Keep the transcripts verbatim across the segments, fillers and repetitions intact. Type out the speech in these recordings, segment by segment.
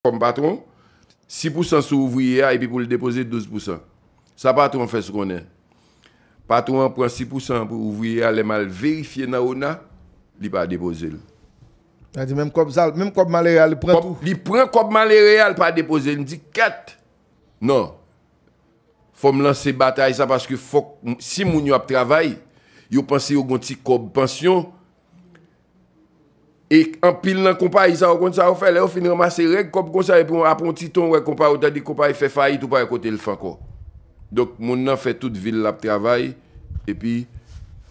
kòm patwon, sis pousan sou ouvriye a epi pou l depoze douz pousan. Sa patwon an fè sou konnen? Patwon an pran sis pousan pou ouvriye a, lè m al verifye nan ona, li pa depoze l. Sa di menm kòb sa, menm kòb malere a, li pran tou. Li pran kòb malere a, li pa depoze l. M di, kèt! Non. Fò m lanse batay sa paske fòk, si moun yo ap travay, yo panse yo gon ti kòb pansyon, e anpil nan konpayi sa yo konn sa yo fè, lè yo fin ranmase règ kòb konsa, epi apre yon ti tan, ou wè konpayi, ou tande konpayi fè fayit, ou pa wè kote l fè ankò. Donk, moun nan fè tout vi l l ap travay, epi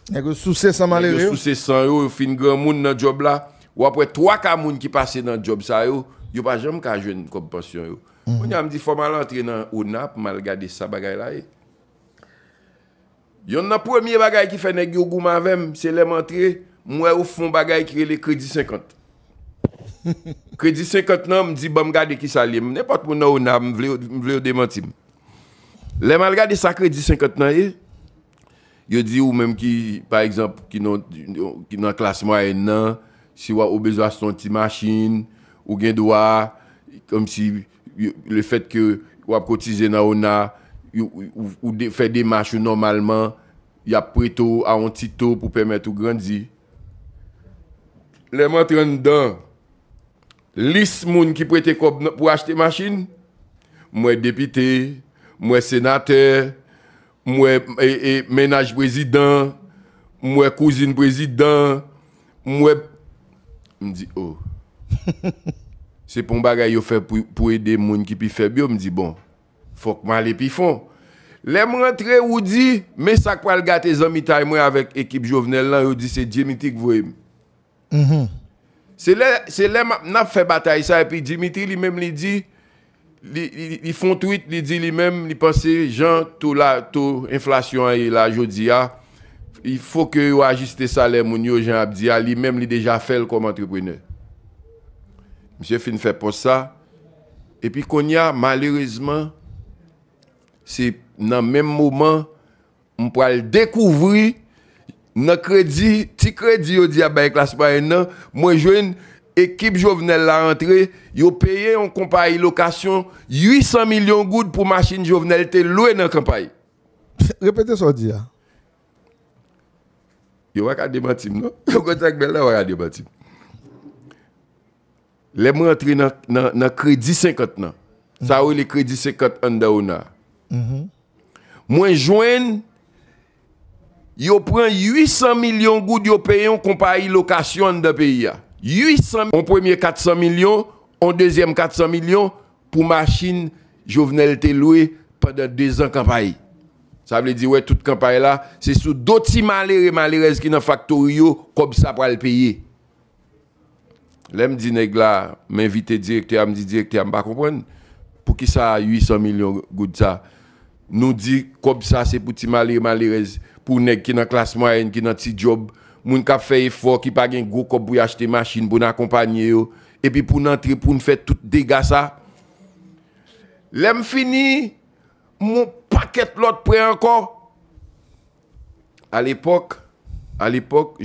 nèg yo souse san malere yo. Nèg yo souse san yo, yo fin granmoun nan djòb la. W ap wè twa ka moun ki pase nan djòb sa yo, yo pa janm ka jwenn kòb pansyon yo. Kounye a, m di, fò m al antre nan ona pou m al gade sa bagay la ye. Yonn nan premye bagay ki fè nèg yo goumen avè m, se lè m antre, m wè yo fè yon bagay ki rele kredi senkant. Kredi senkant nan, m di, ban m gade ki sa l ye. Nenpòt moun nan ona, m vle, m vle yo demanti m. Lè m al gade sa kredi senkant nan ye, yo di ou menm ki, pa egzanp, ki nan, ki nan klas mwayèn nan, si w ap, ou bezwen achte yon ti machin, ou gen dwa, kòmsi, yo, lefèt ke w ap kotize nan ona, yo, ou, ou de-, fè demach ou nòmalman, y ap prete w a yon ti to pou pèmèt ou grandi. Lè m antre anndan lis moun ki prete kòb nan, pou achte machin, m wè depite, m wè senatè, m wè, e, e, mennaj prezidan, m wè kouzin prezidan, m wè, m di, o. Se pa yon bagay yo fè pou, pou ede moun ki pi fèb yo, m di, bon, fòk m ale pi fon. Lè m rantre, ou di, men sa k pral gate zanmitay mwen avèk ekip Jovenel lan, yo di se Dimitri k voye m. Se lè, se lè m ap, n ap fè batay sa, epi Dimitri li menm li di, li, li, li fè yon tweet, li di li menm, li panse jan to la, to enflasyon an ye la jodi a, il faut que yo ajiste salè moun yo, jan y ap di a, li menm li deja fè l kòm antreprenè. Misye fin fè pòs sa, epi kounye a, malerezman, se nan menm moman, m pral dekouvri nan kredi, ti kredi yo di y ap bay klas mwayèn nan, mwen jwenn ekip Jovenel la rantre, yo peye yon konpayi lokasyon uit san milyon goud pou machin Jovenel te lwe nan kanpay. Repete sa w di a. Yo pa ka demanti m, non. Yo konn sa k bèl la, yo pa ka demanti m. Lè m rantre nan, nan, nan kredi senkant nan, sa yo rele kredi senkant anndan ona. Mwen jwenn yo pran uit san milyon goud, yo peye yon konpayi lokasyon anndan peyi a. Uit san, yon premye kat san milyon, yon dezyèm kat san milyon pou machin Jovenel te lwe pandan dezan kanpay. Sa vle di, wè, tout kanpay la, se sou do ti malere, malerèz ki nan faktori yo, kòb sa pral peye. Lè m di nèg la, m envite direktè a, m di direktè a, m pa konprann poukisa uit san milyon goud sa. Nou di kòb sa se pou ti malere, malerèz, pou nèg ki nan klas mwayèn, ki nan ti djòb, moun k ap fè efò, ki pa gen gwo kòb pou y achte machin, pou n akonpanye yo, epi pou n antre, pou n fè tout dega sa. Lè m fini, m yon pakèt lòt prè ankò. Alepòk, alepòk,